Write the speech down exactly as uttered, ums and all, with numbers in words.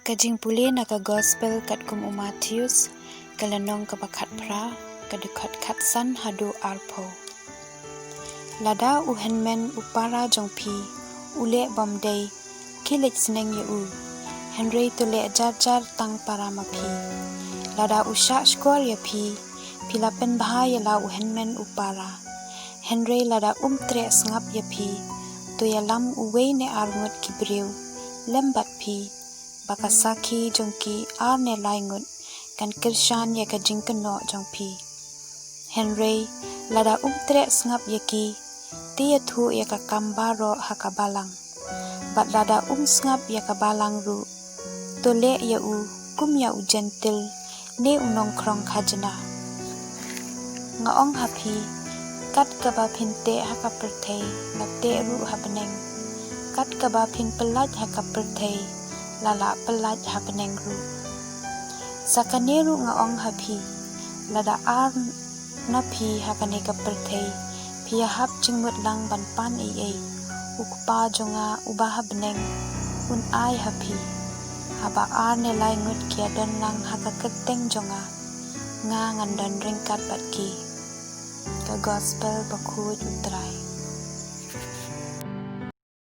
Ka jingpule na ka Gospel katkum u Mathaios, ka lynnong kaba khatphra, ka dkhot khatsan haduh arphew. Lada u hynmen u para jong phi u leh bymdei, khie leit sneng ïa u, hynrei to leh jar jar tang para ma phi. Lada u shah shkor ïa phi, phi la pynbha ïa la u hynmen u para. Hynrei lada um treh sngap ïa phi, to ïalam uwei ne ar ngut ki briew lem bad phi, ba ka sakhi jong ki ar ne lai ngut kan kyrshan ïa ka jingkynnoh jong phi. Hynrei lada um treh sngap ïa ki, te ïathuh ïa ka kam baroh ha ka balang. Bad lada um sngap ïa ka balang ruh, to leh ïa u kum ïa u jentil ne u nongkhrong khajna. Nga ong ha phi, kat kaba phin teh ha ka pyrthei, la teh ruh ha bneng. Kat kaba phin pyllait ha ka pyrthei, la lah pyllait ha bneng ruh. Sa kane ruh nga ong ha phi, lada ar na phi ha kane ka pyrthei phi ïahap jingmut lang ban pan ei ei, u Kpa jong nga uba ha bneng un ai ha phi. Haba ar ne lai ngut ki ïadon lang ha ka kyrteng jong nga, nga ngan don ryngkat bad ki. Ka Gospel bakhuid u Trai.